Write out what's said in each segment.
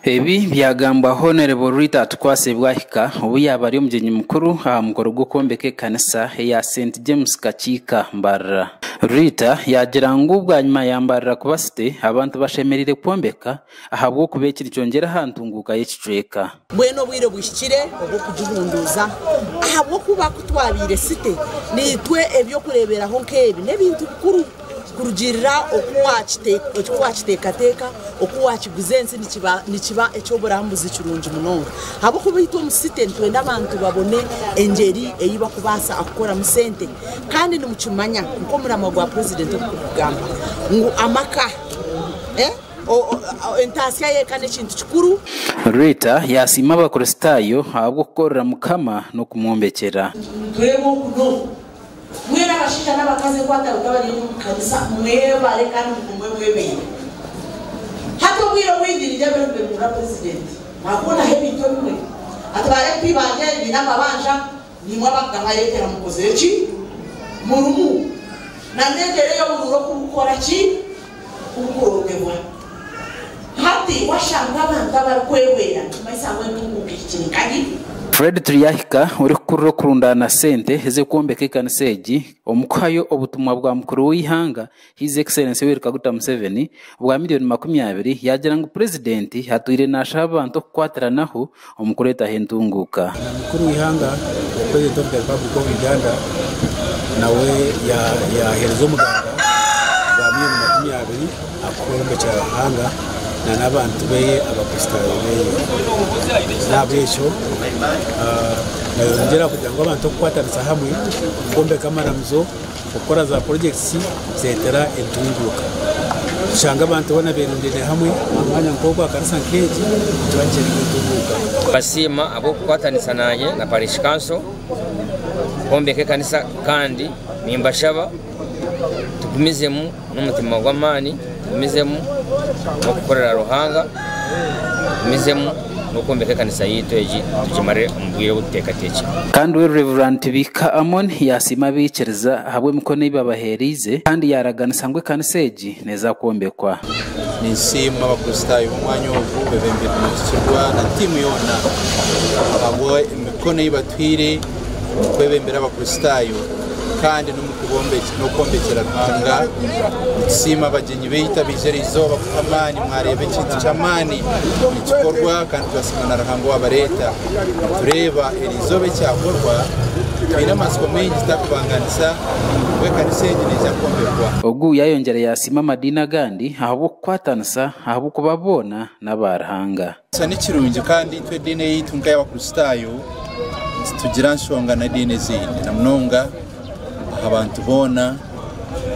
Ebi byagambwa Hon. Rita Atukwase Bwahika obu yaaba ari omugyenyi mukuru aha mukoro gw'okwombeka ekanisa eya St James Kakiika Mbarara. Rita yaagira ngu bwanyima ya Mbarara kuba site, abantu bashemereire kwombeka ahabw'okuba eki nikyongyera aha ntunguuka y'ekicweka. Mbwenu obwire buhikire obw'okugihunduuza ahabw'okuba ku twabaire site naitwe eby'okureeberaho nk'ebi n'ebintu bikuru kurugiirira oku waakiteekateeka, oku waakiguza ensi nikiba eky'oburambuzi kirungi munonga ahabw'okuba itwe omu site nitwenda abantu babone engyeri ei barikubaasa kukoramu sente kandi nimukimanya nk'omuramwa gwa purezidenti oku gurikugamba ngu amaka. Entaasya y'eka n'ekintu kikuru. Rita yaasiima Abakristaayo ahabw'okukorera Mukama n'okumwombekyera. Nitureeba oku n'oku. Mwena abashaija n'abakazi enkwata bikaba biri omu kanisa, mwebare kandi mugume mwebaire. Hati obwire obwingi nindeeba ebirikubeemurira purezidenti. Mwakubonaho ebintu ebimwe. Ati ba MP bangye nyine amabanja, niimwe abakugabareetera mukozire ki? Murimu. Na n'engyera ey'oburuuru oku bukukora ki? Kubukurondebwa. Hati washanga abantu abarikwehwera nikimanyisa ngu entunguuka ehikire nkahi? Fred Turyahika, orikukurira okurundaana sente ez'okwombeka ekanisa egi, omu kuhayo obutumwa bwa mukuru w'eihanga, His Excellency Yoweri Kaguta Museveni, obwa miriyoni 20, yaagira ngu Purezidenti atwire naashaba abantu okukwatiranaho omu kureetaho entunguuka. Na mukuru w'eihanga, President of the Republic of Uganda, nawe yaheereza omuganda gwa miriyoni 20 akwombekyera Ruhanga na n'abantu beye abakristaayo beye. N'ahabw'ekyo nayongyera kugira ngu abantu okukwatanisa hamwe kwombeka amaramizo, Okukora za purojekiti zireetera entunguuka. Kushanga abantu boona beerundaine hamwe aha mwanya nk'ogu aha kanisa nk'egi nikiba nikyoreka entunguuka. Nimbasiima ahabw'okukwatanisa naanye na Parish Council kwombeka ekanisa kandi nimbashaba tugumizemu n'omutima gw'amaani, tugumizemu n'okukorera Ruhanga, tugumizemu n'okwombeka ekanisa yaitu egi tugimare omu bwire obu tuteekateekire. Kandi we Rev. Tibika Amon yaasiima abaikiriza ahabw'emikono ei babaheereize kandi yaaraganisa ngu ekanisa egi neeza kwombekwa. Ninsiima Abakristaayo b'omwanya ogu bebembeirwe Muhikirwa na tiimu yoona ahabw'emikono ei batuhaire omu kwebembera Abakristaayo kandi n'omu n'okwombekyera Ruhanga. Nitusiima abagyenyi baitu abaija eriizooba kutuha amaani. Mwareeba ekintu ky'amaani nikikorwa kandi twasiima na Ruhanga owaabareeta. Nitureeba eriizooba ekyakorwa, twine amatsiko maingi tutakubanganisa ngu ekanisa egi neija kwombekwa. Ogu yaayongyera yaasiima amadiini agandi ahabw'okukwatanisa ahabw'okuba boona n'aba Ruhanga. Ekyo ni kirungi kandi itwe ediini eyaitu nk'ey'Abakristaayo titugira nshonga n'ediini ezindi na munonga aha bantu boona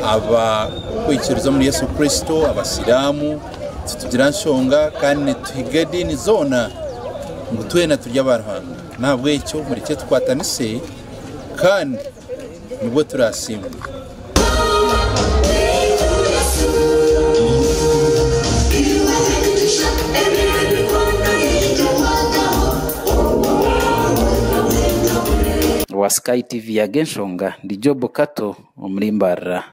abakwikiriza omuri Yesu Kristo, Abasiraamu, titugira nshonga kandi nituhiga ediini zoona ngu twena turi aba Ruhanga. N'ahabw'ekyo murekye tukwatanise kandi nibwo turaasiimwe. Owa Sky TV Ag'enshonga, ndi Job Kato omuri Mbarara.